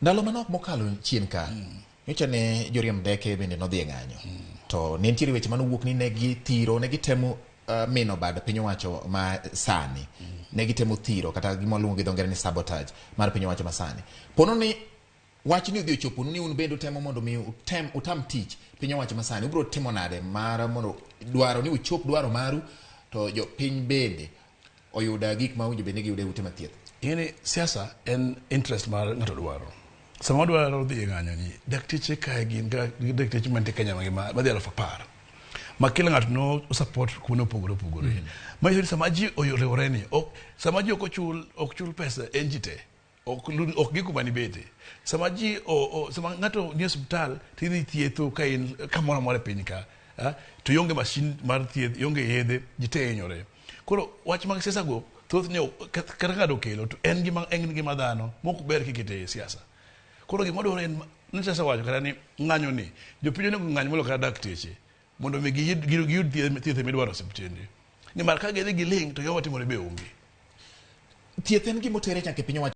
Ndalo manok mokalo chien ka, nyocha ne joriemb ndeke bende nodhi e ng'anyo. To ne nitiere weche manowuok ni ne githiro, ne gitemo mino bad piny owacho ma sani. Ne gitemo thiro kata gima waluongo gi dho ngere ni sabotage mar piny owacho ma sani. Pono ni wachni odhi ochoponu ni un bende utemo mondo mi utem utam tich piny owacho ma sani, ubiro timo nade mar mondo dwaro ni uchop dwaro maru to jopiny bende oyuda gik ma owinjo bed ni giyudo e ute mathieth? Ing'eni siasa en interest mar ng'ato dwaro. Sama wadwaro dhi e ng'anyo ni dakteche kae gin ga dakteche mantie Kenya mangima madhi 10,000. Ma kila ng'ato no support kuonde mopogore opogore. Manyiso ni sama ji oriwore ni ok sama ji ok ochul ok chul pesa en ji te. Ok ok gi kuma nibete. Sama ji o, o, sama ng'ato nie osiptal tidhi thietho ka in kamoro amora e piny ka. To ionge mashin mar thieth, ionge yedhe, ji te hinyore. Koro wach mag siasa go thothne kata ka ng'ato okelo to en gima en gima dhano mok ber kikete e siasa. Koro gima dwarore en nyocha asewacho kata ni ng'anyo ni jopiny onego ng'any moloyo kata dakteche mondo mi giyud giyud thieth midwaro e osiptende. Nimar ka gidhi giling' to gima timore be onge. Thieth en gima otere nyaka e piny owacho.